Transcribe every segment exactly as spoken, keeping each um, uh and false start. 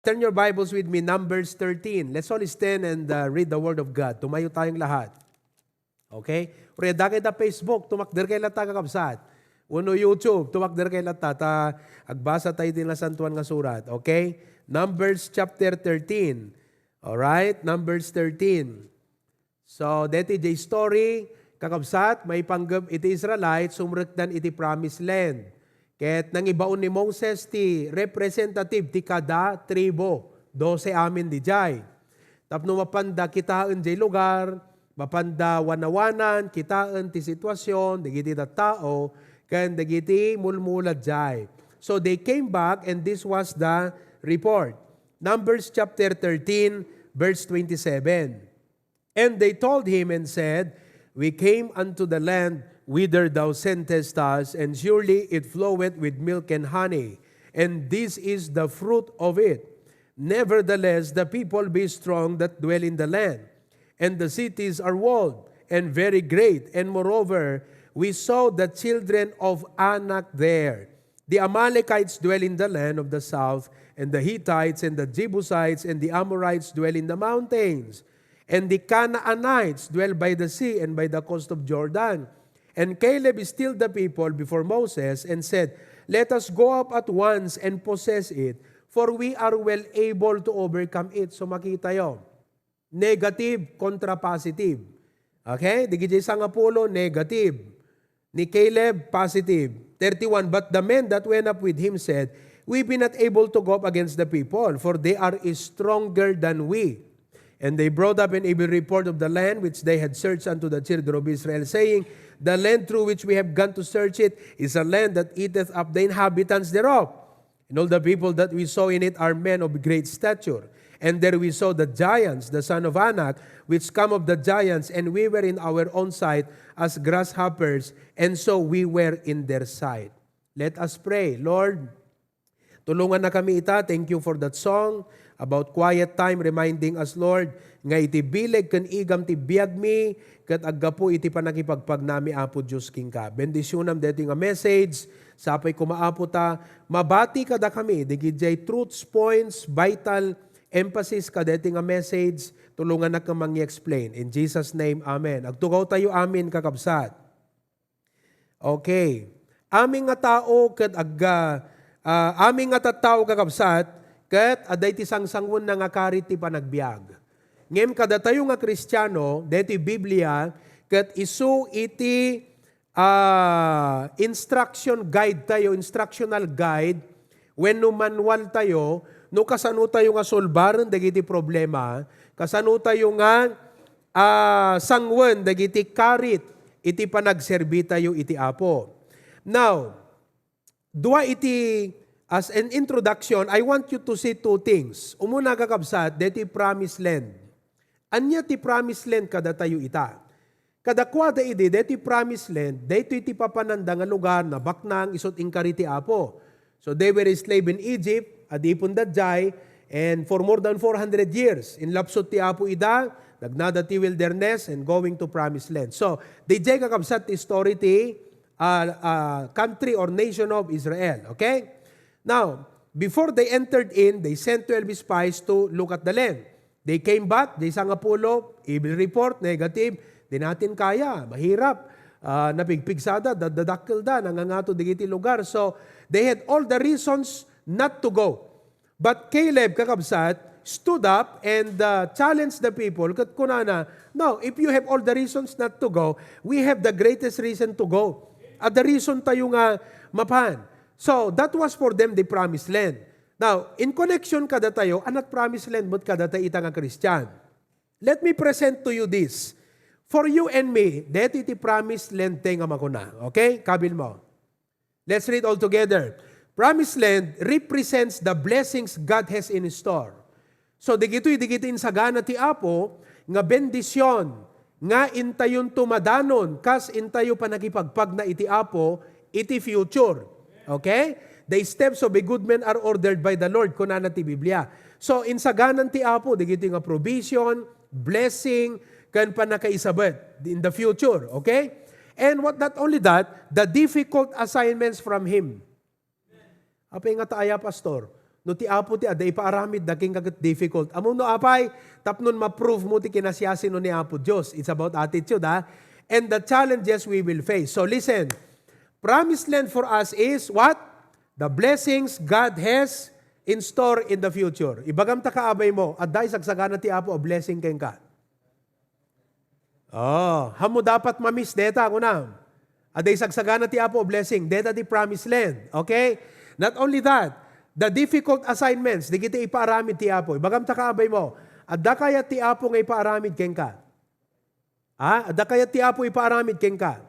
Turn your Bibles with me, Numbers thirteen. Let's all stand and uh, read the Word of God. Tumayo tayong lahat. Okay? Uray, adda kay da Facebook, tumakder kay latta, kakabsat. Wenno YouTube, tumakder kay latta, ta agbasa tayo iti Nasantoan nga Surat. Okay? Numbers chapter thirteen. All right? Numbers thirteen. So, deti jay story, kakabsat, maipanggep iti Israelites, sumrekdan iti promised land. Ket nangibaon ni Moses ti representative ti kada tribu, dose amin dijay. Tapno mapanda kitaen jay lugar, mapanda wanawanan, kitaen ti sitwasyon, dagiti tattao, ken dagiti mulmula jay. So they came back and this was the report. Numbers chapter thirteen, verse twenty-seven. And they told him and said, "We came unto the land whither thou sentest us, and surely it floweth with milk and honey, and this is the fruit of it. Nevertheless, the people be strong that dwell in the land, and the cities are walled and very great. And moreover, we saw the children of Anak there. The Amalekites dwell in the land of the south, and the Hittites and the Jebusites and the Amorites dwell in the mountains, and the Canaanites dwell by the sea and by the coast of Jordan." And Caleb stilled the people before Moses and said, "Let us go up at once and possess it, for we are well able to overcome it." So makitayo, negative kontra positive. Okay? Dagiti sangapulo, negative. Ni Caleb, positive. Thirty-one, but the men that went up with him said, "We be not able to go up against the people, for they are stronger than we." And they brought up an evil report of the land which they had searched unto the children of Israel, saying, "The land through which we have gone to search it is a land that eateth up the inhabitants thereof. And all the people that we saw in it are men of great stature. And there we saw the giants, the son of Anak, which come of the giants, and we were in our own sight as grasshoppers, and so we were in their sight." Let us pray. Lord, tulongannakami ita. Thank you for that song about quiet time, reminding us, Lord, nga iti bileg ken igam ti biagmi, ket aggapu iti pannakipagpagnami, Apo Dios, kenka. Bendisionam daytoy nga message. Sapay koma, Apo, ta mabati kadakami dagiti truths, points, vital emphasis kadaytoy nga message. Tulongannak nga mangi-explain. In Jesus' name, amen. Agtugaw tayo, amen, kakabsat. Okay. Amin nga tao ket agga, ah, amin nga tattao, kakabsat, ket adda iti sangsanguenna nga karit ti panagbiag. Ngem kadatayo nga Kristiano, daytoy Biblia, ket isu iti, ah, instruction guide tayo, instructional guide, wenno manual tayo, no kasano tayo nga sulbaren dagiti problema, kasano tayo nga, ah, sanguen dagiti karit iti panagserbi tayo iti Apo. Now, dua iti, as an introduction, I want you to see two things. Umuna, kakabsat, deti promised land. Ania ti promised land kadatayo ita? Kadakuada idi, deti promised land, daytoy ti papananda nga lugar, nabaknang, isut' inkari ti Apo. So they were a slave in Egypt, adipon daydiay, and for more than four hundred years, inlapsut ti Apo ida, nagnada ti wilderness and going to promised land. So, daydiay, kakabsat, ti story ti, ah, ah, country or nation of Israel. Okay? Now, before they entered in, they sent twelve spies to look at the land. They came back, they sangapulo, evil report, negative, di natin kaya, mahirap, ah, napigpigsada, dadadakkelda, nangangato dagiti lugar. So, they had all the reasons not to go. But Caleb, kakabsat, stood up and, uh, challenged the people. Ket kunana, "No, if you have all the reasons not to go, we have the greatest reason to go." Adda reason tayo nga mapan. So, that was for them the promised land. Now, in connection kadatayo, ania ti promised land met kadatayo ita nga Kristian? Let me present to you this. For you and me, deti ti promised land ti nga makuna. Okay? Kabil mo. Let's read all together. Promised land represents the blessings God has in store. So, digitoy, digitoy insagana ti Apo nga bendision nga intayonto madanon kas intayo panakipagpagna iti Apo iti future. Okay? "The steps of a good man are ordered by the Lord," kunana ti Biblia. So, insaganan ti Apo digitoy nga provision, blessing, ken pannakaisabet in the future. Okay? And what, not only that, the difficult assignments from Him. Apay nga ta aya, Pastor? No ti Apo ti adda ipaaramidda kenka ket difficult. Ammono apay? Tapno ma-prove mo ti kinasiasino ni Apo Dios. It's about attitude, ha? And the challenges we will face. So listen, promised land for us is what? The blessings God has in store in the future. Ibagam ta kaabay mo, adda isagsagana ti Apo a blessing kenka. Oh, ammo dapat ma-miss deta, kunam. Adda isagsagana ti Apo a blessing. Deta ti promised land. Okay? Not only that, the difficult assignments, dagiti ipaaramid ti Apo. Ibagam ta kaabay mo, adda kayat ti Apo nga ipaaramid kenka? Ha? Adda kayat ti Apo ipaaramid kenka?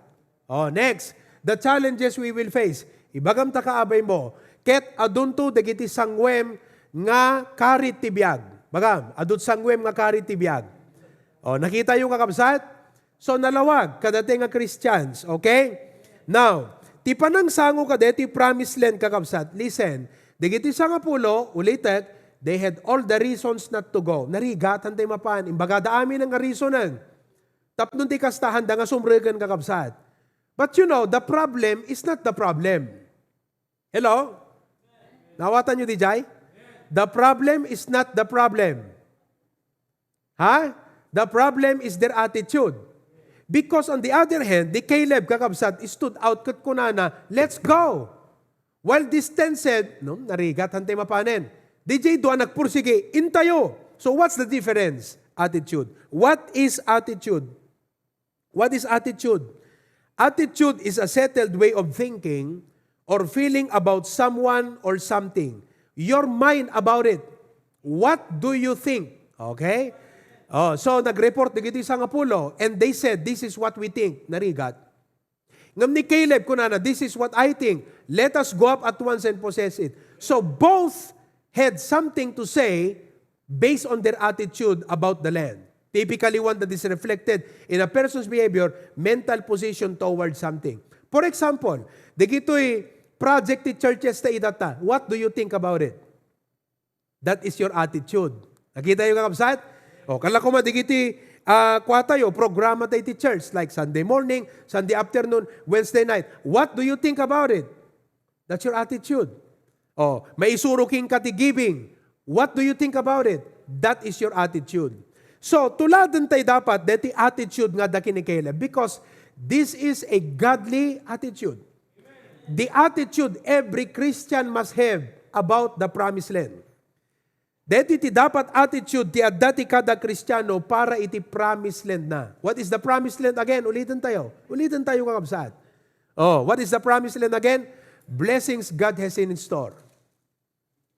Oh, next, the challenges we will face. Ibagam ta kaabay mo, ket adunto dagiti sanguem nga karit ti biag. Bagam, adut sanguem nga karit ti biag. Oh, nakitayo, kakabsat? So, nalawag kadati nga Christians, okay? Now, ti panangsango kadati promised land, kakabsat, listen, dagiti sangapulo, ulitek, they had all the reasons not to go. Narigat, hantay mapan, imbagada amin nga reasonen. Tapno ti kasta, handa nga sumreken, kakabsat. But you know, the problem is not the problem. Hello? Naawatan nyo, D J? The problem is not the problem. Ha? The problem is their attitude. Because on the other hand, the Caleb, kakabsat, stood out ket kunana, "Let's go." While this ten said, "No, narigat, hantay mapanen." D J, dua nagpursigi, "Intayo." So what's the difference? Attitude. What is attitude? What is attitude? Attitude is a settled way of thinking or feeling about someone or something. Your mind about it. What do you think? Okay? Oh, so nag-report dagiti sangapulo, and they said, "This is what we think." Narigat. Ngem ni Caleb, kunana, "This is what I think. Let us go up at once and possess it." So both had something to say based on their attitude about the land. Typically, one that is reflected in a person's behavior, mental position toward something. For example, dagitoy project ti churches ta itatta. What do you think about it? That is your attitude. Nakitayo, kakabsat? O, kala ko madigiti, ah, kuatayo, programa tayo ti church, like Sunday morning, Sunday afternoon, Wednesday night. What do you think about it? That's your attitude. O, maisuro kenka ti giving. What do you think about it? That is your attitude. So, tuladen tayo dapat deti attitude nga da ken ni Caleb, because this is a godly attitude. The attitude every Christian must have about the promised land. Deti ti dapat attitude ti adda ti kada Kristiano para iti promised land na. What is the promised land again? Uliten tayo. Uliten tayo, kakabsat. Oh, what is the promised land again? Blessings God has in store.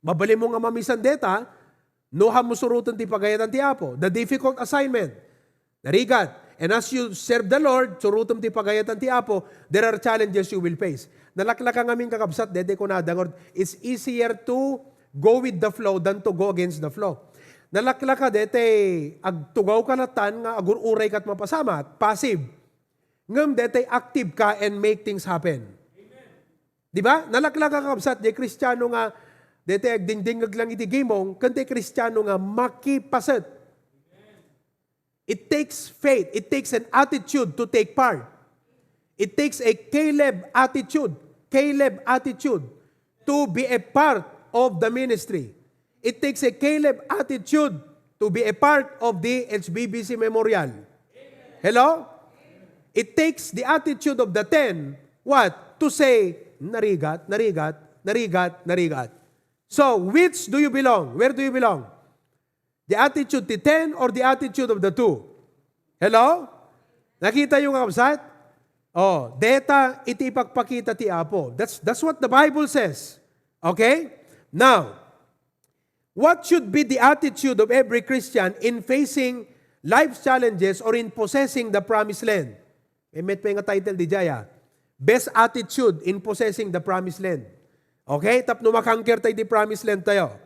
Mabalin mo nga mamisan deta, no, ammo suroten ti pagayatan ti Apo. The difficult assignment. Narigat. And as you serve the Lord, surotem ti pagayatan ti Apo, there are challenges you will face. Nalaklaka ngamin, kakabsat, deti kunada nga, it's easier to go with the flow than to go against the flow. Nalaklaka deti, agtugaw ka latan nga agur-uray kat mapasamak, passive. Ngem deti active ka and make things happen. Di ba? Nalaklaka, kakabsat, di Kristiano nga deti agdingdingngeg lang iti gimong, ken ti Kristiano nga makipaset. It takes faith. It takes an attitude to take part. It takes a Caleb attitude, Caleb attitude to be a part of the ministry. It takes a Caleb attitude to be a part of the H B B C Memorial. Hello? It takes the attitude of the ten, what? To say, "Narigat, narigat, narigat, narigat." So, which do you belong? Where do you belong? The attitude ti ten or the attitude of the two? Hello? Nakitayo, kakabsat? Oh, deta iti ipakpakita ti Apo. That's, that's what the Bible says. Okay? Now, what should be the attitude of every Christian in facing life's challenges or in possessing the promised land? May met pay nga title di jaya. Best attitude in possessing the promised land. Okay? Tapno makangker tayo di promised land tayo.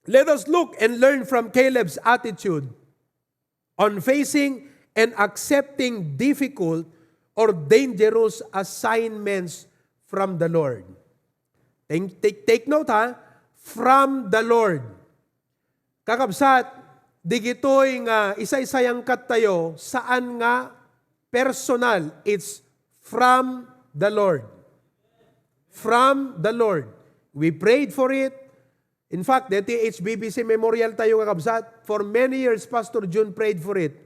Let us look and learn from Caleb's attitude on facing and accepting difficult or dangerous assignments from the Lord. Take, take, take note, ha? From the Lord. Kakabsat, digitoy nga isaysayangkattayo, saan nga personal. It's from the Lord. From the Lord. We prayed for it. In fact, deti H B B C Memorial tayo, kakabsat, for many years, Pastor Jun prayed for it.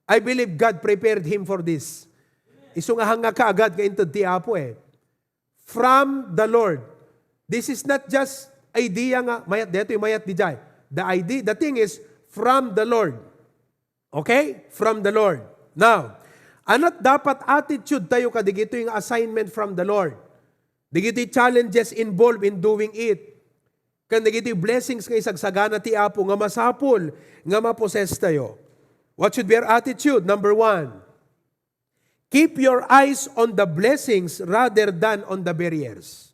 I believe God prepared him for this. Isu nga hanga kaagad nga inted ti Apo eh. From the Lord. This is not just idea nga, mayat detoy, mayat dijay. The idea, the thing is, from the Lord. Okay? From the Lord. Now, anat dapat attitude tayo kadigitoy nga assignment from the Lord? Digitoy challenges involved in doing it. Kan digitoy blessings nga isagsagana ti Apo nga masapul nga ma-possess tayo. What should be our attitude? Number one, keep your eyes on the blessings rather than on the barriers.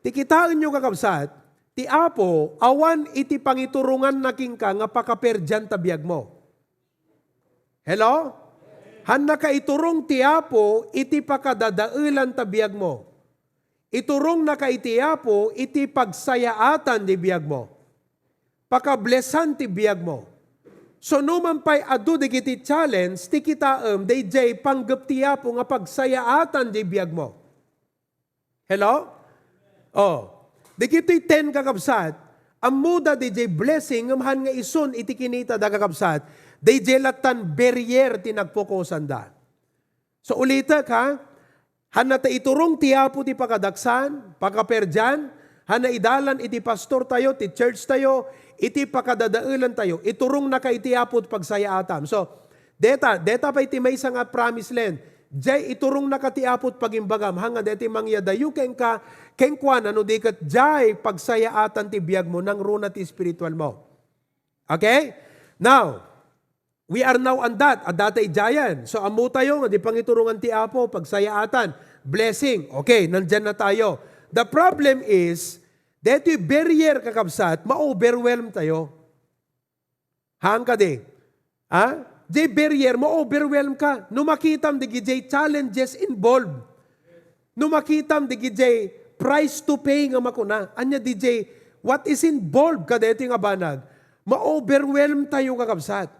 Ti kitaenyo, kakabsat, ti Apo, awan iti pangituronganna kenka nga pakaperdian ta biagmo. Hello? Hannaka iturong ti Apo iti pakadadaelan ta biagmo. Iturongnaka iti Apo iti pagsayaatan ti biagmo. Pakablesan ti biagmo. So, numan pay adu dagiti challenge, ti kitaem, dayjay panggep ti Apo nga pagsayaatan ti biagmo. Hello? Oh. Dagitoy ten, kakabsat, ammoda dayjay blessing, ngem han nga isun iti kinitada, kakabsat, dayjay lattan barrier ti nagpokosanda. So, ulitek, ha? Hannata iturong ti Apo ti pakadaksan, pakaperdian, hannata idalan iti pastor tayo, ti church tayo, iti pakadadaelan tayo. Iturongnaka iti Apo ti pagsayaatam. So, deta, deta pay ti maysa nga promise land. Jay iturongnaka ti Apo ti pagimbagam, hanga deti mangyadayo kenka, kenkuana, no di ket jay pagsayaatan ti biagmo, nangruna ti espiritualmo. Okay? Now, we are now on that. Adda tay jayan. So, ammo tayo nga di pangiturongan ti Apo, pagsayaatan, blessing. Okay, nandiyan na tayo. The problem is, detoy barrier, kakabsat, ma-overwhelm tayo. Haan kadi? Ha? Jay barrier, ma-overwhelm ka. No makitam dagijay challenges involved. No makitam dagijay price to pay nga makuna. Ania dijay, what is involved kadaytoy nga banag? Ma-overwhelm tayo, kakabsat.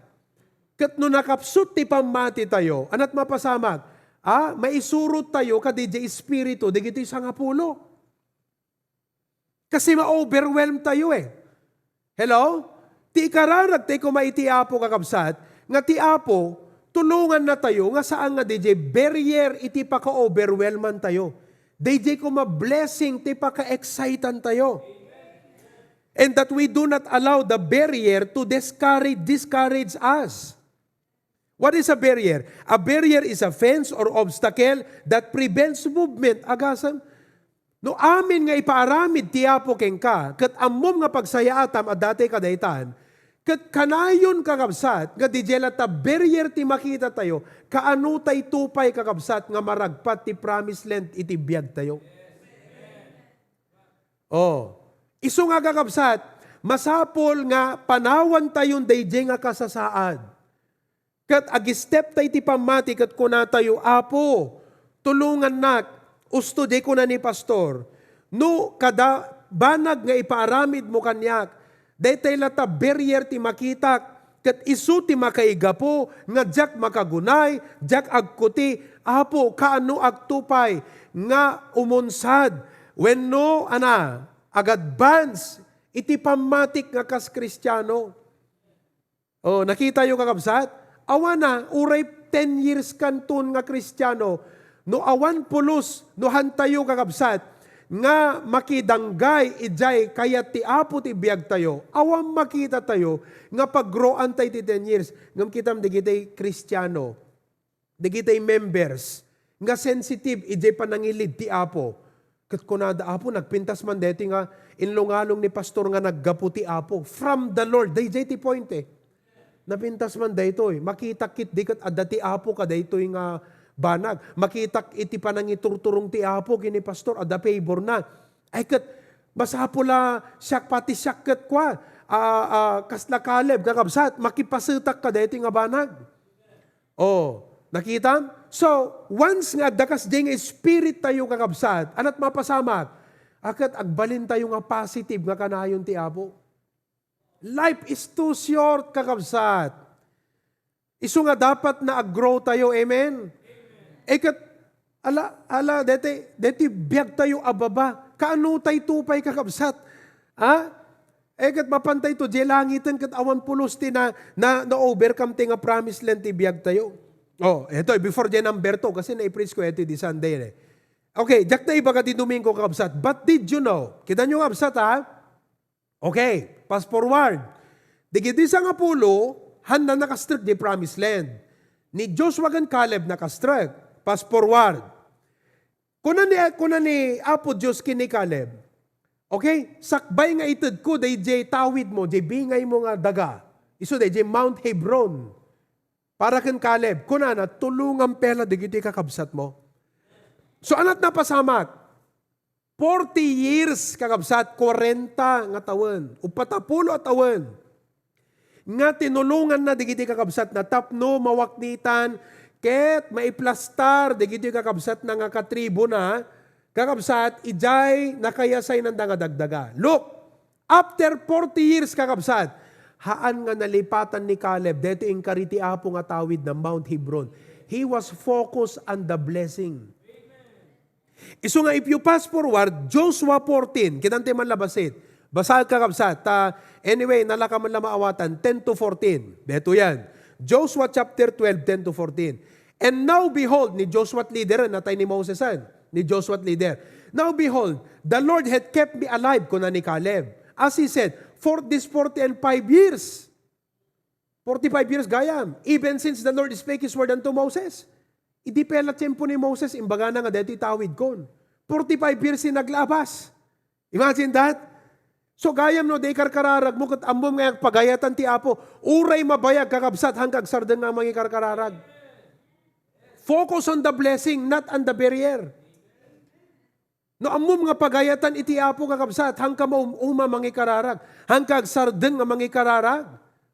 Ket no nakapsut ti pammati tayo, anat mapasamak? Ah, maisurot tayo kadijay espiritu, dagitoy sangapulo. Kasi ma-overwhelm tayo eh. Hello? Ti ikararag tayo koma iti Apo, kakabsat, nga ti Apo, tulonganna tayo nga saan nga dayjay barrier iti paka-overwhelman tayo. Dayjay koma blessing ti paka-excitan tayo. And that we do not allow the barrier to discourage, discourage us. What is a barrier? A barrier is a fence or obstacle that prevents movement. Agasem, no amin nga ipaaramid ti Apo kenka, ket ammom nga pagsayaatam a dati kadaytan, ket kanayon, kakabsat, nga dijay latta barrier ti makita tayo, kaano tay tupay, kakabsat, nga maragpat ti promised land iti biag tayo? Oh. Isu nga, kakabsat, masapul nga panawan tayon dayjay nga kasasaad. Ket agistep tay ti pammati ket kunatayo, "Apo, tulongannak." Usto di kuna ni pastor, "No kada banag nga ipaaramidmo kaniak, daytay latta barrier ti makitak, ket isu ti makaigapu nga diak makagunay, diak agkuti. Apo, kaano agtupay nga umunsad wenno, ana, agadvance iti pammatik nga kas Kristiano?" Oh, nakitayo, kakabsat? Awan a, uray ten years kanton nga Kristiano, no awan pulos, no hantayo, kakabsat, nga makidanggay idiay kayat ti Apo ti biagtayo, awan makitatayo nga pag-growan tay ti ten years. Ngem kitam, dagiti Kristiano, dagiti members nga sensitive idiay panangilid ti Apo. Ket kunada, "Apo, nagpintas man daytoy nga inlungalong ni pastor nga naggapu ti Apo." From the Lord. Dayjay ti point eh. Napintas man daytoy. Makitak ketdi ket adda ti Apo kadaytoy nga banag. Makitak iti panangiturturong ti Apo ken ni pastor, adda favor na. Ay ket, masapul a siak pati siak ket kua, a, a, kasla Caleb, kakabsat, makipasetak kadaytoy nga banag. Oh, nakitam? So, once nga adda kasdiay nga spirit tayo, kakabsat, anat mapasamak? Akat agbalin tayo nga positive nga kanayon ti Apo. Life is too short, kakabsat. Isu nga dapat na ag-grow tayo, amen? Ikat, ala, ala, deti, deti biag tayo ababa. Kaano tay to pay, kakabsat? Ha? Eh, ket mapantay to, diay langiten ket awan pulos ti na, na, na-overcome ti nga promised land ti biag tayo. Oh, eto, before diay number two, kasi na-preach ko eto di Sunday, eh. Okay, diak na ibaga ti Domingo, kakabsat. But did you know? Kita nyo, kabsat, ha? Okay, fast forward. Dagiti sangapulo, hanna nakastrek di promised land. Ni Joshua ken Caleb nakastrek. Fast forward. Kuna ni, kuna ni Apo Dios ken ni Caleb, "Okay, sakbay nga itedko daydiay tawidmo, diay bingaymo nga daga. Isu daydiay Mount Hebron. Para ken Caleb, kunana, tulongam pay la dagiti kakabsatmo." So, anat napasamak? Forty years, kakabsat, kwarenta nga tawen, uppat a pulo a tawen. Nga tinulonganna dagiti kakabsatna tapno mawaknitan ket maiplastar dagiti kakabsatna nga katribuna, kakabsat, idiay nakayasaynanda nga dagdaga. Look, after forty years, kakabsat, haan nga nalipatan ni Caleb, daytoy inkari ti Apo nga tawid na Mount Hebron. He was focused on the blessing. Isu nga, if you fast forward, Joshua fourteen, kitam ti man la bassit. Basaek, kakabsat. Ta, anyway, nalaka man la maawatan, ten to fourteen. Daytoy yan. Joshua chapter twelve, ten to fourteen. "And now behold," ni Joshua ti leader, natay ni Moses, ah, ni Joshua ti leader. "Now behold, the Lord hath kept me alive," kuna ni Caleb. "As he said, for these forty and five years." Forty-five years gayam, even since the Lord spake His word unto Moses. Idi pay la tiempo ni Moses, imbagana nga daytoy tawidkon. Forty-five years ti naglabas. Imagine that? So gayam no, di karkararagmo, ket ammom nga pagayatan ti Apo. Uray mabayag, kakabsat, haan ka agsardeng nga mangikarkararag. Focus on the blessing, not on the barrier. No ammom nga pagayatan iti Apo, kakabsat, haan ka maum-uma mangikararag, haan ka agsardeng nga mangikararag.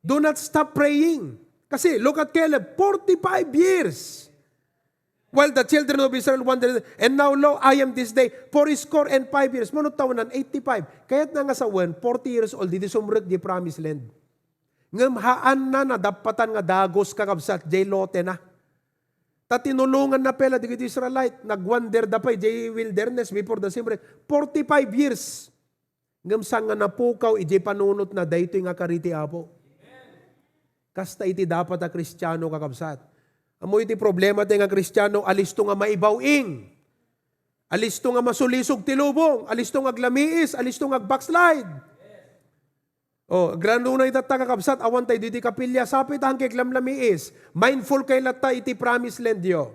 Do not stop praying. Kasi, look at Caleb, forty-five years. While the children of Israel wandered, and now, lo, I am this day, fourscore and five years. Mano tawenan, eighty-five. Kayatna nga sawen, forty years old, idi sumrek di promised land. Ngem haanna nadappatan nga dagus, kakabsat, jay lotena. Ta tinulonganna pay la dagiti Israelite, nagwanderda pay jay wilderness before the sumrek. Forty-five years. Ngem saan nga napukaw idiay panunotna daytoy nga kari ti Apo. Kasta iti dapat a Kristiano, kakabsat. Ammo iti problema tayo nga Kristiano, alisto nga maibaw-ing. Alisto nga masulisog ti lubong. Alisto nga aglamiis. Alisto nga agbackslide. Oh, agranunay tatta, kakabsat, awan tayo didi kapilya, sapay ta haan kay aglamlamiis. Mindful kay latta iti promised land yo.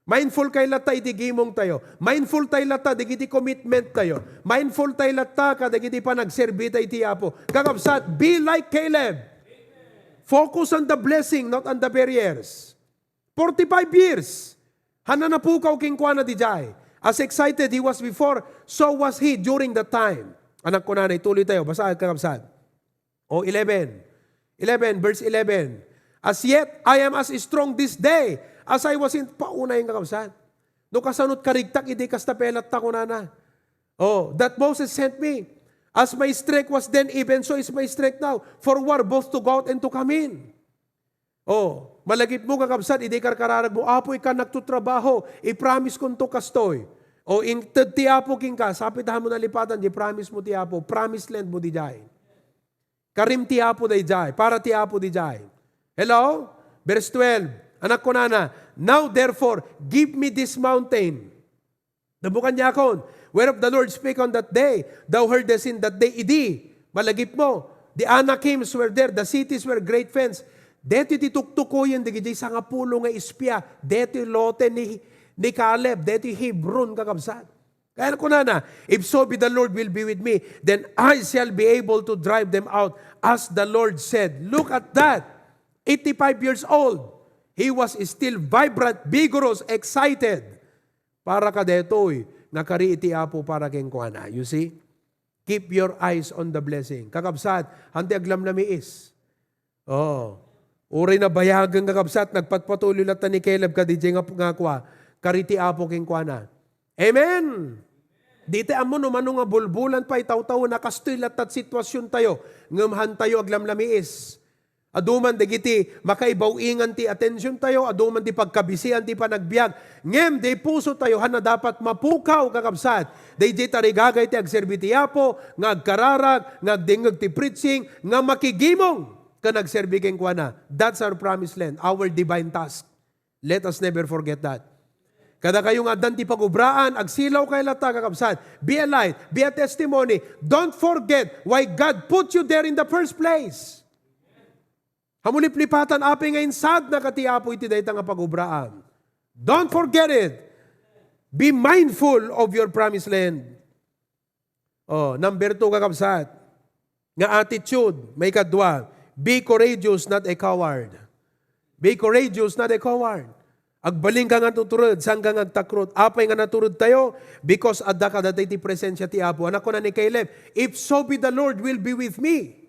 Mindful kay latta iti gimong tayo. Mindful tayo latta dagiti commitment tayo. Mindful tayo latta kadagiti panagserbi tayo iti Apo. Kakabsat, be like Caleb. Focus on the blessing, not on the barriers. Forty-five years. Haan a napukaw kenkuana dijay. As excited he was before, so was he during that time. Anak ko, nanay, tuloy tayo. Basaen, kakabsat. O, eleven. Eleven, verse eleven. "As yet, I am as strong this day as I was in," paunay nga, kakabsat. No kasano't karigtak, idi kasta pay latta, kunana. Oh, "That Moses sent me. As my strength was then, even so is my strength now, for war, both to go out and to come in." Oh, malagipmo, kakabsat, idi karkararagmo, "Apo, ikkan nagtutrabaho, i-promise konto kastoy." Oh, inted ti Apo kenka, sapay ta haan mo nalipatan, di promise mo ti Apo, promise land mo dijay. Karim ti Apo dayjay, para ti Apo dijay. Hello? Verse twelve, anak, kunana, "Now therefore, give me this mountain." Dammo kaniakon, whereof the Lord spake on that day, thou heardest in that day, idi, malagipmo, the Anakims were there, the cities were great fence. Detoy ti tuktukoyen dagiti sangapulo nga espia, detoy lote ni, ni Caleb, detoy Hebron, kakabsat. Kaya kunana, "If so be the Lord will be with me, then I shall be able to drive them out, as the Lord said." Look at that. Eighty-five years old. He was still vibrant, vigorous, excited. Para kadaytoy nga kari iti Apo para kenkuana. You see? Keep your eyes on the blessing. Kakabsat, haan ti aglamlamiis. Oh. Uray nabayagen, kakabsat, nagpatpatuloy latta ni Caleb kadi nga, nga kua, kari ti Apo kenkuana. Amen! Dita ammo no mano nga bulbulan pay tawtawen a kastoy latta ti situasiontayo, ngem haantayo aglamlamiis. Adu man dagiti makaibaw-ingan ti atensiontayo, adu man ti pagkabisian ti panagbiag. Ngem di pusotayo, haan a dapat mapukaw, kakabsat. Daydiay tarigagay ti agserbi ti Apo, nga agkararag, nga agdengngeg ti preaching, nga makigimong ken agserbi kenkuana. That's our promised land, our divine task. Let us never forget that. Kadakayo nga addan ti pagubraan, agsilawkayo latta, kakabsat. Be a light, be a testimony. Don't forget why God put you there in the first place. Hamuliplipatan, apay nga insaadnaka ti Apo iti dayta nga pagubraan. Don't forget it. Be mindful of your promised land. Oh, number two, kakabsat, nga attitude, maikadua, be courageous, not a coward. Be courageous, not a coward. Agbalinka nga natured, saanka nga agtakrot. Apay nga natured tayo? Because adda kadatayo ti presensia ti Apo. Ania kuna ni Caleb, "If so be the Lord will be with me,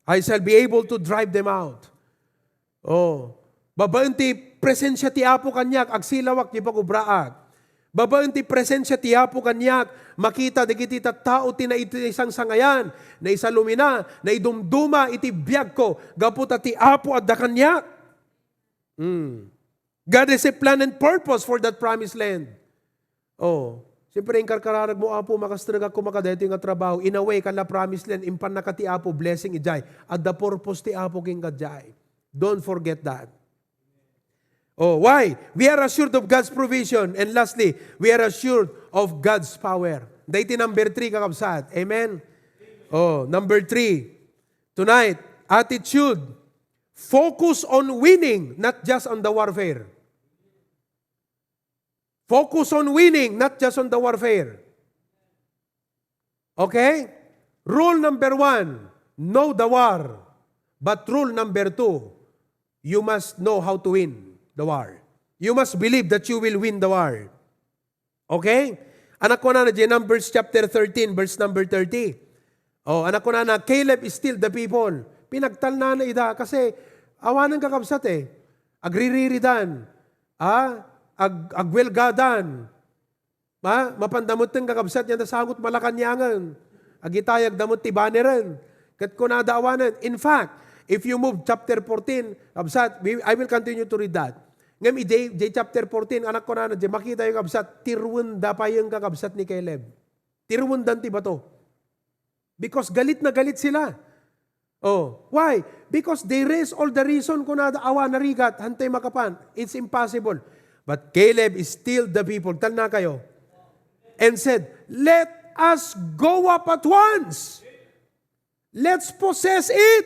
I shall be able to drive them out." Oh, babaen ti presensia ti Apo kaniak, agsilawak ti pagubraak. Babaen ti presensia ti Apo kaniak, makita dagiti tattao ti naisangsangayan, naisalumina, naidumduma iti biagko, gapu ta ti Apo adda kaniak. Hmm. God has a plan and purpose for that promised land. Oh, siyempre, inkarkararag mo, "Apo, makastregak koma kadaytoy nga trabaho." In a way, kala promised land, impannaka ti Apo, blessing idiay. Adda purpose ti Apo kenka idiay. Don't forget that. Oh, why? We are assured of God's provision. And lastly, we are assured of God's power. Daytoy number three, kakabsat. Amen? Oh, number three. Tonight, attitude. Focus on winning, not just on the warfare. Focus on winning, not just on the warfare. Okay? Rule number one, know the war. But rule number two, you must know how to win the war. You must believe that you will win the war. Okay? Ania kunana diay Numbers chapter thirteen, verse number thirty. Oh, ania kunana, Caleb stilled the people. Pinagtalnana ida kasi awanen, kakabsat, eh. Agririridan. Ah? Ag-, agwelgadan. Ma-, mapanda metten, kakabsat, nga nasangot Malacañangen. Agitayagda met ti banneren. Ket kunada awanen. In fact, if you move chapter fourteen, kabsat, we, I will continue to read that. Ngem idiay, idiay chapter fourteen, ania kunana diay, makitayo, kabsat, tiruenda payen, kakabsat, ni Caleb. Tiruendan ti bato. Because galit na galit sila. Oh, why? Because they raise all the reason, kunada, "Awa, narigat, haantay makapan. It's impossible." But Caleb stilled the people. Talnakayo. And said, "Let us go up at once. Let's possess it."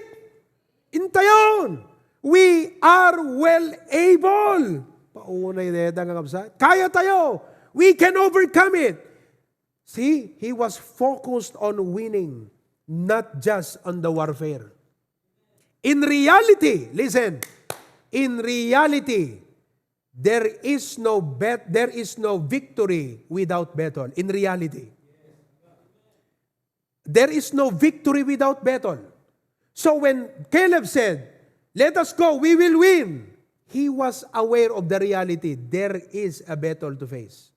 Intayon. We are well able. Paunay deta nga kabsat. Kaya tayo. We can overcome it. See, he was focused on winning, not just on the warfare. In reality, listen, in reality, there is no bet-, there is no victory without battle. In reality, there is no victory without battle. So when Caleb said, "Let us go, we will win," he was aware of the reality. There is a battle to face.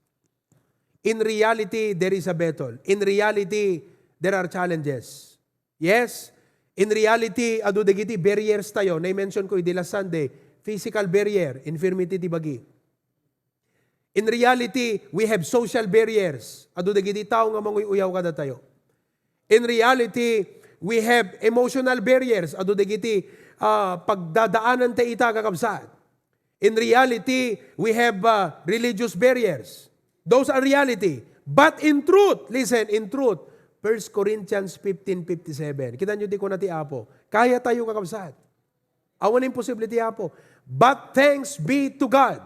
In reality, there is a battle. In reality, there are challenges. Yes? In reality, adu dagiti barriers tayo. Na-mention ko idi last Sunday, physical barrier, infirmity ti bagi. In reality, we have social barriers. Adu dagiti tao nga manguy-uyaw kadatayo. In reality, we have emotional barriers. Adu dagiti, ah, pagdadaanan ta ita, kakabsat. In reality, we have, uh, religious barriers. Those are reality. But in truth, listen, in truth, First Corinthians fifteen fifty-seven. Kita nyo, di ko na ti Apo. Kaya tayo, kakabsat. Awan imposible ti Apo. But thanks be to God.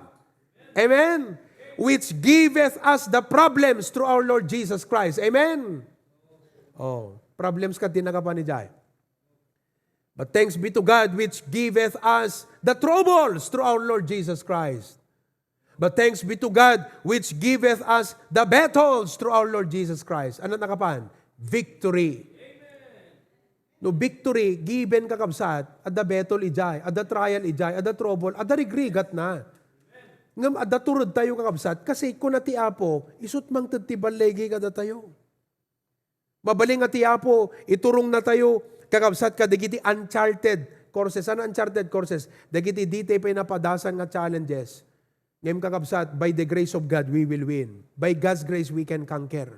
Amen? Which giveth us the problems through our Lord Jesus Christ. Amen? Oh, problems ka, di nakapanijay. But thanks be to God which giveth us the troubles through our Lord Jesus Christ. But thanks be to God which giveth us the battles through our Lord Jesus Christ. Ano nakapan? Victory. No victory, given, kakabsat, adda battle ijay, adda trial ijay, adda trouble, adda rigrigat na. Ngem adda tured tayo, kakabsat, kasi kuna ti Apo, isut mangted ti balligi kadatayo. Mabalin nga ti Apo, iturong natayo, kakabsat, kadagiti uncharted courses, ano, uncharted courses, dagiti dita pay napadasan nga challenges. Ngem kakabsat, by the grace of God, we will win. By God's grace, we can conquer.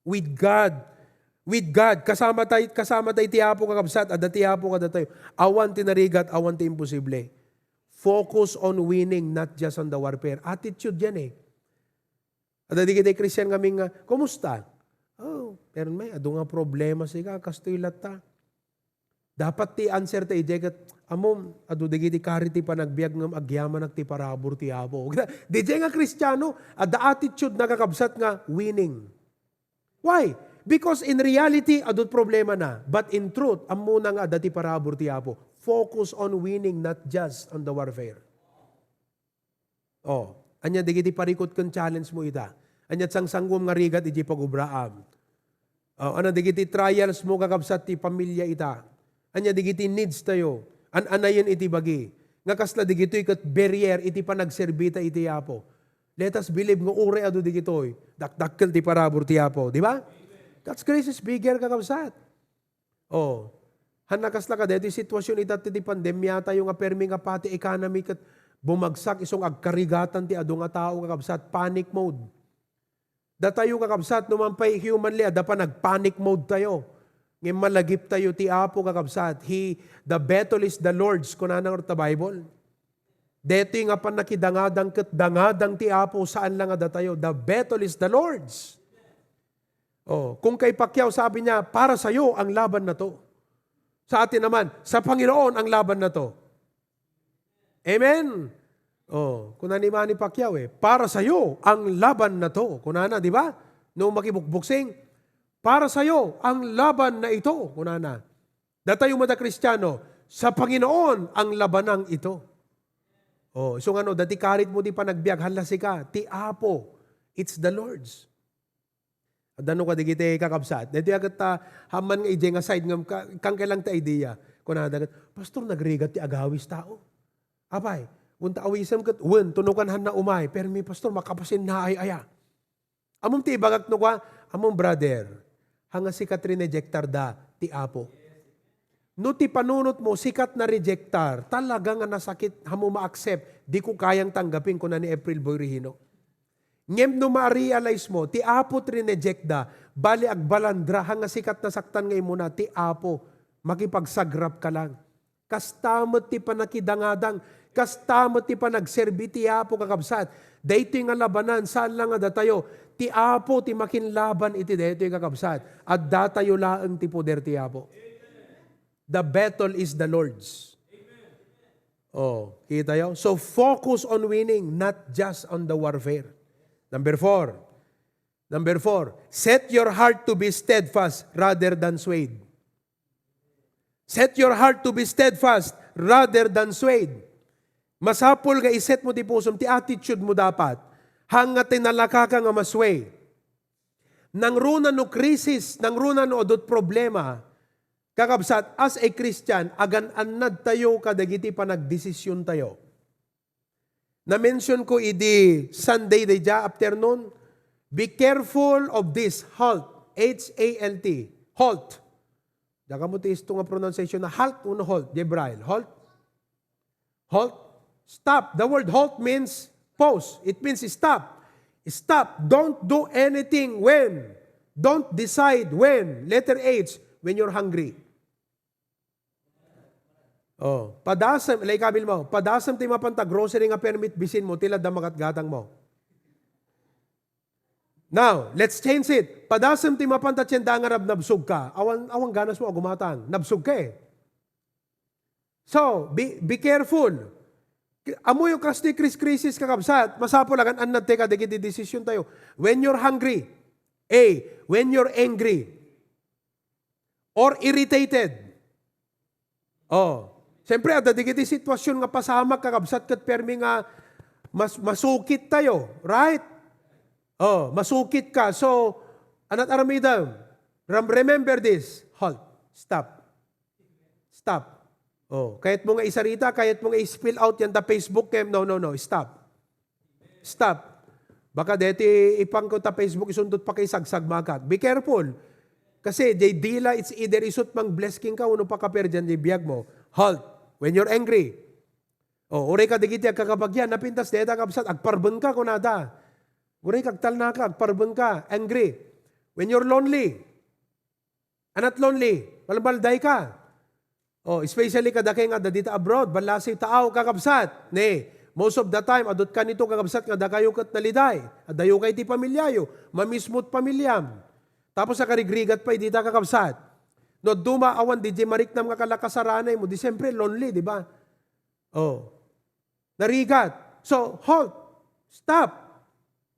With God, with God, kasama tay, kasama tay ti Apo, kakabsat, adda ti Apo kadatayo. Awan ti narigat, awan ti imposible. Focus on winning, not just on the warfare. Attitude yan eh. Adda dagiti Christian nga amin nga, "Kumusta?" "Oh, pero may, adu nga problema sika, kastoy latta." Dapat ti answer ta idiay ket, "Ammom, adu dagiti kari ti panagbiag ngem agyamanak ti parabur ti Apo." Didiay nga Kristiano, adda attitude na kakabsat nga winning. Why? Because in reality, adu problema na. But in truth, ammona nga adda ti parabur ti Apo. Focus on winning, not just on the warfare. Oh, ania dagiti parikut ken challenge mo ita? Ania ti sangsanguam nga rigat iti pagubraam? Oh, ania dagiti trials mo, kakabsat, ti pamilya ita? Ania dagiti needs tayo? An-anayen iti bagi. Nga kasla dagitoy ket barrier iti panagserbita iti Apo. Let us believe nga uray adu dagitoy, dakdakkel ti parabur ti Apo, di ba? God's grace is bigger, kakabsat. Oh. Hanna kasla ka, daytoy sitwasyon ita ti pandemya tayo nga permi nga pati economy ket bumagsak isu nga agkarigatan ti adu nga tao, kakabsat, panic mode. Datayo, kakabsat, no man pay humanly, adda panag-panic mode tayo. Ngem malagip tayo ti Apo, kakabsat. He, the battle is the Lord's, kunana ngarud ta Bible. Daytoy nga pannakidangadang ket dangadang ti Apo, saan la nga datayo. The battle is the Lord's. Oh, kung kay Pacquiao, sabi niya, "Para sayo ang laban na to." Sa atin naman, "Sa Panginoon ang laban na to." Amen? Oh, kuna ni Manny Pacquiao eh, "Para sayo ang laban na to." Kunana, di ba? No makibukbuksing, "Para sayo ang laban na ito." Kunana. Datayo met a Kristiano, "Sa Panginoon ang labanang ito." Oh, isu nga no, dati karit mo ti panagbiag, hala sika, ti Apo, it's the Lord's. Adda no kadagiti kakabsat. Daytoy a ket ta, haman nga idiay nga side nga ka-, kan kailang ta idea. Kunada ket, "Pastor, nagrigat ti agawis tao." Apay, kunta awisem ket, wen, tunukan hanna umay. Permi, "Pastor, makapasin na ay aya." Ammom ti ibagak no kua? Ammom, brother, hanga sikat rinejektar da ti Apo. No ti panunot mo, sikat na rejektar, talaga nga nasakit, hamo ma-accept, "Di ko kayang tanggapin," kuna ni April Boy Regino. Ngem no ma-realize mo, ti Apo ti rineject da, bali agbalandra, hanga sikat nasaktan nga imuna, ti Apo, makipagsagrap ka lang. Kasta met ti panakidangadang, kasta met ti panagserbi ti Apo, kakabsat. Daytoy nga labanan, saan lang nga datayo. Ti Apo ti makinlaban iti daytoy, kakabsat. Addatayo laeng ti poder ti Apo. The battle is the Lord's. Oh, kita yo? So focus on winning, not just on the warfare. Number four. Number four, set your heart to be steadfast rather than swayed. Set your heart to be steadfast rather than swayed. Masapul nga iset mo ti pusom, ti attitude mo dapat. Hanga ti nalaka ka nga masway. Nangruna no krisis, nangruna no adut problema, kakabsat, as a Christian, agan-annad tayo kadagiti panagdesisyon tayo. Na-mention ko idi Sunday daydiay afternoon, be careful of this halt, H A L T, halt. Diak ammo ti istu nga pronunciation na halt wenno halt, diay Braille. Halt? Halt? Stop. The word halt means pause. It means stop. Stop. Don't do anything when. Don't decide when. Letter H, when you're hungry. Oh, padasem, lay kabil mo, padasem ti mapanta grocery nga permit bisin mo, ti la da magatgatang mo. Now, let's change it. Padasem ti mapanta tienda nga nabnabsog ka. Awan, awan ganas mo a gumatang. Nabsog ka eh. So, be, be careful. Ammoyo kas ti kris-, krisis, kakabsat, masapul agan-annad ti kadagiti desisyon tayo. When you're hungry, A, when you're angry, or irritated. Oh, siyempre, adda dagiti sitwasyon nga pasamak, kakabsat, ket permi nga mas-, masukit tayo, right? Oh, masukit ka. So, anat aramidem? Ram-, remember this. Halt. Stop. Stop. Oh, kayat mo nga isarita, kayat mo nga i-spill out yan ta Facebook, kem, no, no, no. Stop. Stop. Baka deti ipangko ta Facebook, isundot pa kay sagsag makat. Be careful. Kasi jay dila, it's either isut mang blessing ka, uno pakaperdian jay biag mo. Halt. When you're angry. O, uray kadagiti agkakabagian, napintas dayta, kabsat, agparbenka, kunada. Uray kagtalnaka, agparbenka, angry. When you're lonely, a, not lonely, balbaldayka. O, especially kadakay nga adda dita abroad, ballasiw taaw, kakabsat. Ne, most of the time, adut kanito, kakabsat, nga dakayo ket naliday. Adayo kay ti pamilyayo, mamismot pamilyam. Tapos akarigrigat pay dita, kakabsat. No, duma awan di mariknam nga kalakasaranay mo, di siyempre lonely, di ba? O. Narigat. So, halt. Stop.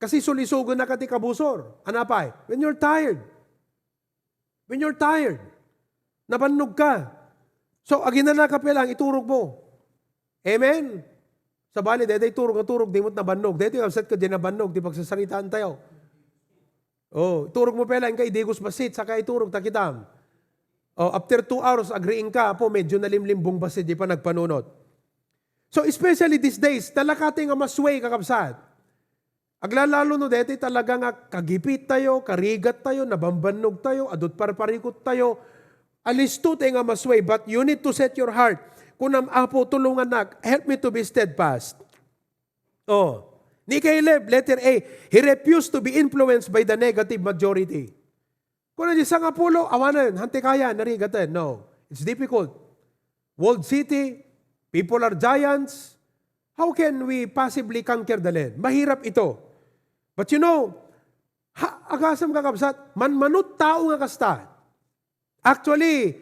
Kasi sulisugennaka ti kabusor. Anapay? When you're tired. When you're tired. Nabannog ka. So, aginana ka pay lang, iturog mo. Amen? Sabali, dayta iturog nga turog, di mo't nabannog. Dayta yung absent ka, di nabannog, di pagsasaritaan tayo. O, iturog mo pay lang, inka idigos bassit, saka iturog, ta kitam. O, after two hours, agriing ka, apo, medyo nalimlimbong bassit, di pa nagpanunot. So, especially these days, talakate nga masway, kakabsat. Aglalalo no deti talaga nga kagipit tayo, karigat tayo, nabambannog tayo, adut parparikut tayo. Alisto tayo nga masway, but you need to set your heart. Kunam, "Apo, tulungannak, help me to be steadfast." O, ni Caleb, letter A, he refused to be influenced by the negative majority. Kuna di sangapulo, awanen, hante kaya, narigaten. No, it's difficult. Walled city, people are giants. How can we possibly conquer the land? Mahirap ito. But you know, ha, agasem, kakabsat, manmanut tao nga kasta. Actually,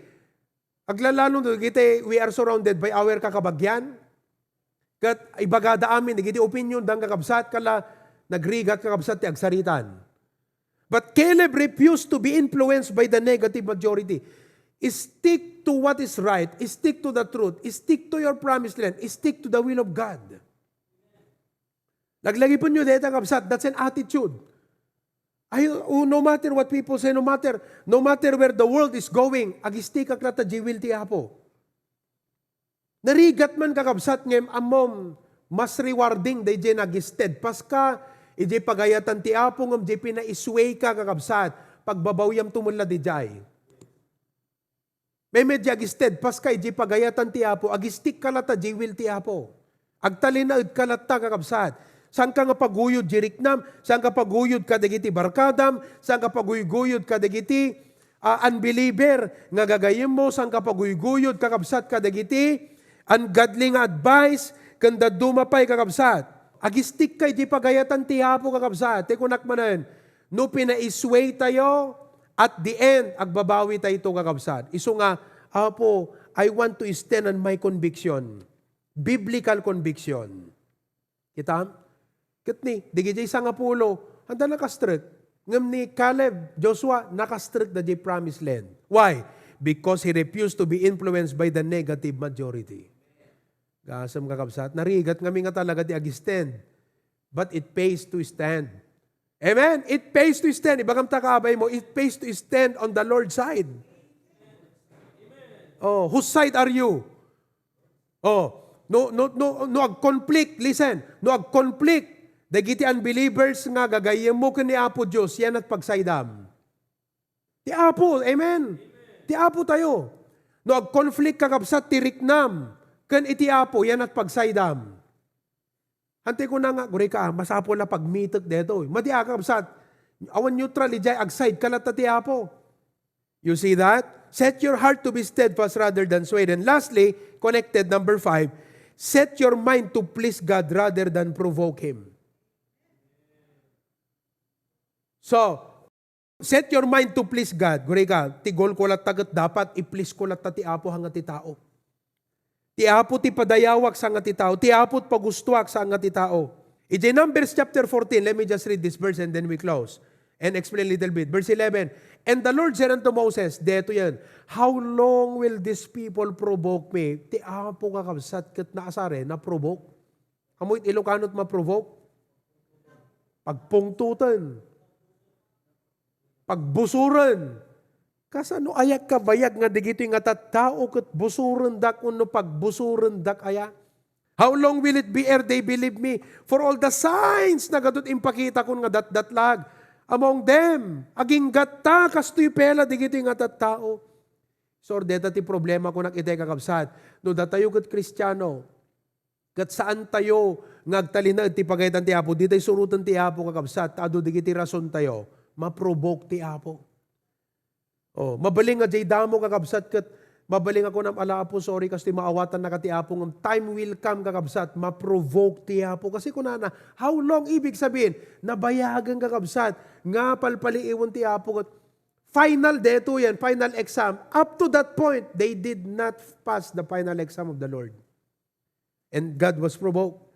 aglalalo no dagiti we are surrounded by our kakabagian. Ket ibagada amin dagiti opinion dang kakabsat, kala nagrigat, kakabsat, ti agsaritan. But Caleb refused to be influenced by the negative majority. Stick to what is right. Stick to the truth. Stick to your promised land. Stick to the will of God. Laglagipenyo dayta, kabsat. That's an attitude. Ay, oh, no matter what people say, no matter, no matter where the world is going, agistikak latta diay will ti Apo. Narigat man, kakabsat, ngem ammom, mas rewarding daydiay nag-steadfast ka idiay pagayatan ti Apo, ngem diay pinaisway ka, kakabsat, pagbabawiam to met la diay. Maymayat diay ag-steadfast ka idiay pagayatan ti Apo, ag-stick ka latta diay will ti Apo. Agtalinaed ka latta, kakabsat. Saanka nga paguyod diay riknam, saanka paguyod kadagiti barkadam, saanka paguyguyod kadagiti, ah, unbeliever nga gagayyemmo, saanka paguyguyod, kakabsat, kadagiti ungodly nga advice, ken dadduma pay, kakabsat. Ag-stick ka idiay pagayatan ti Apo, kakabsat. Ti kunak manen, no pinaisway tayo, at the end, agbabawi tayo, kakabsat. Isu nga, "Apo, I want to stand on my conviction." Biblical conviction. Kitam? Ket ni, dagiti sangapulo, anda nakastrek. Ngem ni Caleb, Joshua, nakastrek da diay promised land. Why? Because he refused to be influenced by the negative majority. Gasem, kakabsat, narigat ngamin nga talaga ti ag-stand. But it pays to stand. Amen? It pays to stand. Ibagam ta kaabay mo, it pays to stand on the Lord's side. Oh, whose side are you? Oh, no, no, no, no ag-conflict, listen, no ag-conflict dagiti unbelievers nga gagayyemmo ken ni Apo Dios, yan at pagsaydam. Ti Apo, amen. Ti Apo tayo. No ag-conflict, kakabsat, ti riknam ken iti Apo, yan at pagsaydam. Hantay kuna nga, "Guri ka, ah, masapul a pagmitek detoy." Madi, kakabsat, awan neutral, idiay agside ka latta ti Apo. You see that? Set your heart to be steadfast rather than swayed. And lastly, connected, number five, set your mind to please God rather than provoke Him. So, set your mind to please God. Guri ka, ti goal ko latta ket dapat i-please ko latta ti Apo, saan nga ti tao. Ti Apo ti padayawak, saan nga ti tao. Ti Apo ti pagustoak, saan nga ti tao. Idiay Numbers chapter fourteen, let me just read this verse and then we close and explain a little bit. Verse eleven, "And the Lord said unto Moses," detoyen, "How long will this people provoke me?" Ti Apo, kakabsat, ket naasar, na-provoke. Ammo iti Ilocano ti ma-provoke? Pagpungtoten. Pagbusoren. Kasano aya kabayag nga dagitoy nga tattao ket busorendak wenno pagbusorendak aya? "How long will it be ere they believe me for all the signs nga adut impakitakon nga datdatlag among them?" Aginggatta, kastoy pay la dagitoy nga tattao. So, deta ti problema ko nak iti kakabsat. No datayo ket Kristiano, ket saan tayo nga agtalinaed ti pagayaten ti Apo, ditay suroten ti Apo, kakabsat, ta adu dagiti rason tayo, ma-provoke ti Apo. Oh, mabalin nga jay damo, kakabsat, ket mabalin nga kunam, "Ala, Apo, sorry, kastoy maawatannaka ti Apo," ngem time will come, kakabsat, ma-provoke ti Apo. Kasi kunana, how long? Ibig sabihin, nabayagen, kakabsat, nga palpaliiwen ti Apo. Ket final detoy yan, final exam. Up to that point, they did not pass the final exam of the Lord. And God was provoked.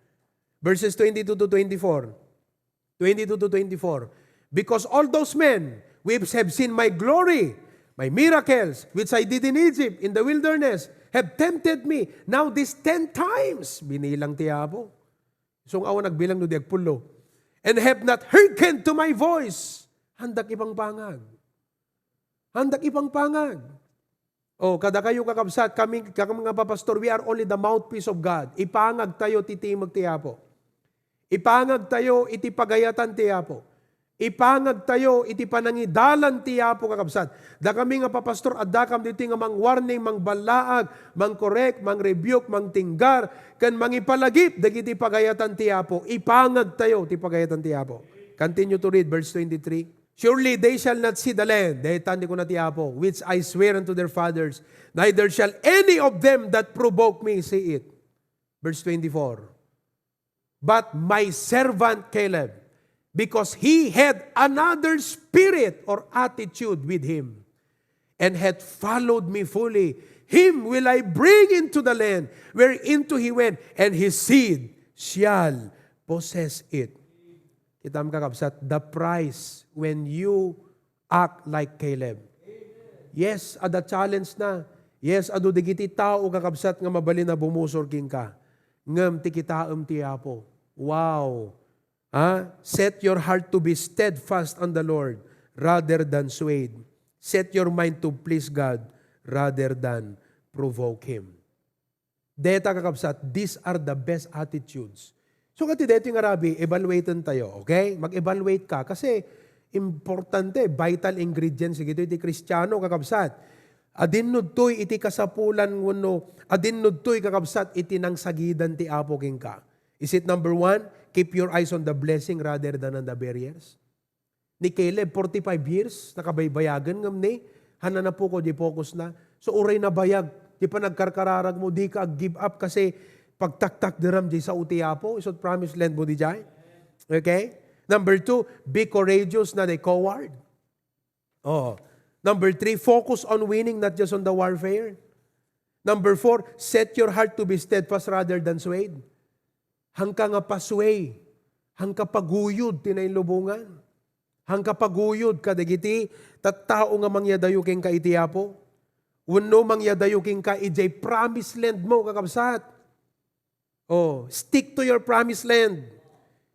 Verses twenty-two to twenty-four. Twenty-two to twenty-four. "Because all those men which have seen my glory, my miracles, which I did in Egypt, in the wilderness, have tempted me. Now these ten times," binilang ti Apo. So, nga awan nagbilang no di agpullo. "And have not hearkened to my voice." Handak ipangpangag. Handak ipangpangag. Oh, kadakayo, kakabsat, kami, kami nga papastor, we are only the mouthpiece of God. Ipangag tayo ti timog ti Apo. Ipangag tayo iti pagayatan ti Apo. Ipangag tayo iti panangidalan ti Apo, kakabsat. Dakami nga papastor, addakam ditoy nga mangwarning, mangballaag, mangkorek, mangrebuke, mangtinggar, ken mangipalagip dagiti pagayatan ti Apo. Ipangag tayo ti pagayatan ti Apo. Continue to read verse twenty-three. "Surely they shall not see the land," daytan ti kuna ti Apo, "which I swear unto their fathers, neither shall any of them that provoke me see it." Verse twenty-four. "But my servant Caleb, because he had another spirit or attitude with him, and had followed me fully, him will I bring into the land whereinto he went, and his seed shall possess it." Kitam, kakabsat, the price when you act like Caleb. Yes, adda challenge na. Yes, adu dagiti tao, kakabsat, nga mabalin a bumusor kenka. Ngem ti kitaem ti Apo. Wow! Ah, set your heart to be steadfast on the Lord rather than swayed. Set your mind to please God rather than provoke Him. Deta, kakabsat, these are the best attitudes. So, kati daytoy nga rabi, evaluaten tayo, okay? Mag-evaluate ka kasi importante, vital ingredients dagitoy ti Kristiano, kakabsat. Adinnudtoy iti kasapulan wenno adinnudtoy, kakabsat, iti nangsagidan ti Apo kenka. Is it number one, keep your eyes on the blessing rather than on the barriers? Ni Caleb, forty-five years, nakabaybayagen, ngem ni, hanana poko di focus na. So, uray nabayag, di panagkarkararag mo, di ka ag-give up kasi pagtaktakderam di sao ti Apo, isu ti promised land mo di jay. Okay? Number two, be courageous, not a coward. Oh. Number three, focus on winning, not just on the warfare. Number four, set your heart to be steadfast rather than swayed. Hangka nga pasway, hangka paguyod ti nailubongan. Hangka paguyod kadagiti tattao nga mangyadayo kenka iti Apo. Wenno mangyadayo kenka idiay promised land mo, kakabsat. Oh, stick to your promised land.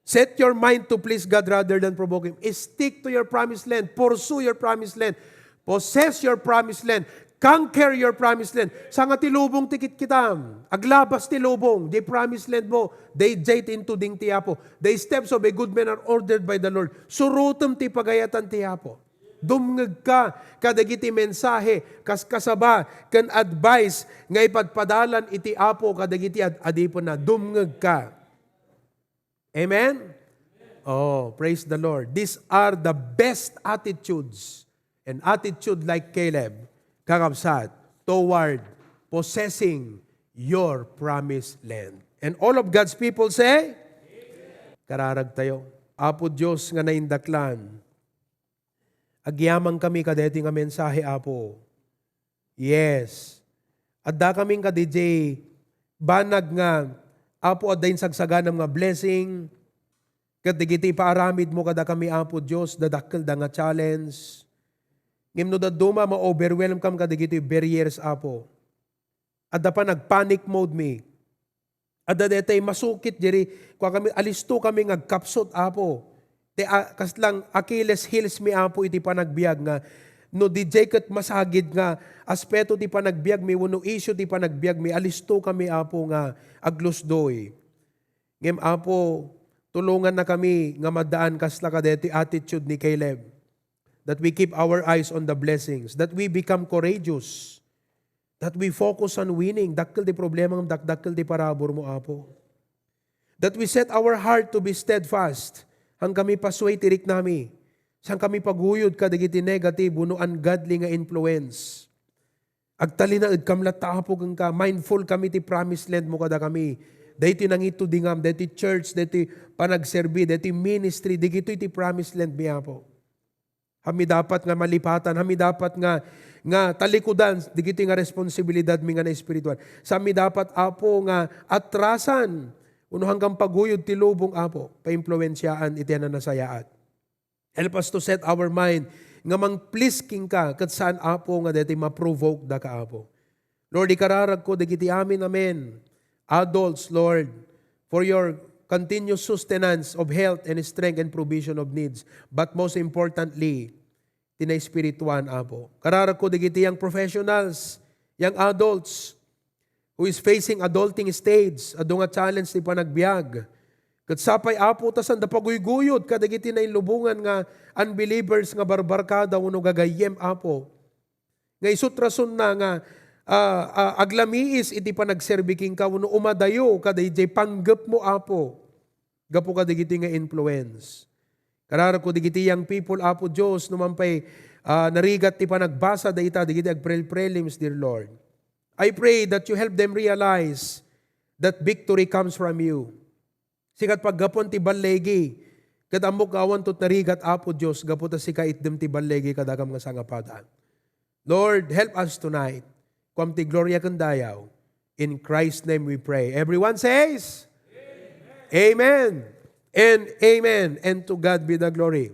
Set your mind to please God rather than provoke Him. Stick to your promised land. Pursue your promised land. Possess your promised land. Conquer your promised land. Saan nga ti lubong ti kitkitam? Aglabas ti lubong, di promised land mo. Daydiay ti intuding ti Apo. The steps of a good man are ordered by the Lord. Surotem ti pagayatan ti Apo. Dumngegka kadagiti mensahe, kaskasaba, ken advice nga ipadpadalan iti Apo kadagiti ad-adipenna. Dumngegka. Amen? Oh, praise the Lord. These are the best attitudes. An attitude like Caleb, kakabsat, toward possessing your promised land. And all of God's people say, kararag tayo. Apo Dios nga naindaklan, agyamankami kadaytoy nga mensahe, Apo. Yes. Addakami kadi diay banag nga, Apo, adda insagsaganam nga blessing. Ket dagiti ipaaramidmo kadakami, Apo Dios, dadakkelda nga challenge. Ngem no dadduma, ma-overwhelm kam kadagiti barriers, Apo. Adda panag-panic mode mi. Adda daytay masukit diri, kuakami, alisto kami nga agkapsut, Apo. Ti, a, kaslang Achilles heels mi, Apo, iti panagbiag nga no didiay ket masagid nga aspeto ti panagbiag mi wenno issue ti panagbiag mi, alisto kami, Apo, nga aglusdoy. Ngem, Apo, tulongannakami nga maddaan kasla kadaytoy attitude ni Caleb. That we keep our eyes on the blessings, that we become courageous, That we focus on winning. Dakkel ti problema ngem dakdakkel ti parabur mo, Apo. That we set our heart to be steadfast. Saan kami pasuay ti riknami. Saan kami paguyod kadagiti negative wenno ungodly nga influence. Agtalinaed kam latta, Apo, kenka. Mindful kami ti promised land mo kadakami. Daytoy nangitudingam, daytoy church, daytoy panagserbi, daytoy ministry, digitoy ti promised land mi, Apo. Saan mi dapat nga malipatan, saan mi dapat nga, nga talikudan digitoy nga responsibilidad mi nga naespirituan. Saan mi dapat, Apo, nga atrasan wenno saan kam paguyod ti lubong, Apo, paimpluensiaan iti a nasayaat. Help us to set our mind nga mang-please kenka, ket saan, Apo, nga daytoy ma-provoke daka, Apo. Lord, ikararagko dagiti amin, amen. Adults, Lord, for your continuous sustenance of health and strength and provision of needs. But most importantly, ti naespirituan, Apo. Kararagko dagiti young professionals, young adults, who is facing adulting stage, adu nga challenge ti panagbiag. Ket sapay, Apo, ta sanda paguyguyod kadagiti nailubongan nga unbelievers nga barbarkada wenno gagayyem, Apo. Nga isut' rasonna nga, ah, ah, aglamiis iti panagserbi kenka wenno umadayo kadaydiay panggepmo, Apo, gapu kadagiti nga influence. Kararagko dagiti young people, Apo Dios, no man pay, ah, narigat ti panagbasa dayta dagiti agprel-prelims, dear Lord. I pray that you help them realize that victory comes from you. Sika ti paggapuan ti balligi, ket ammok nga awan ti narigat, Apo Dios, gapu ta sika itdem ti balligi kadakam nga sangapada. Lord, help us tonight. Kuam ti gloria ken dayaw. In Christ's name we pray. Everyone says, Amen. And amen. And to God be the glory.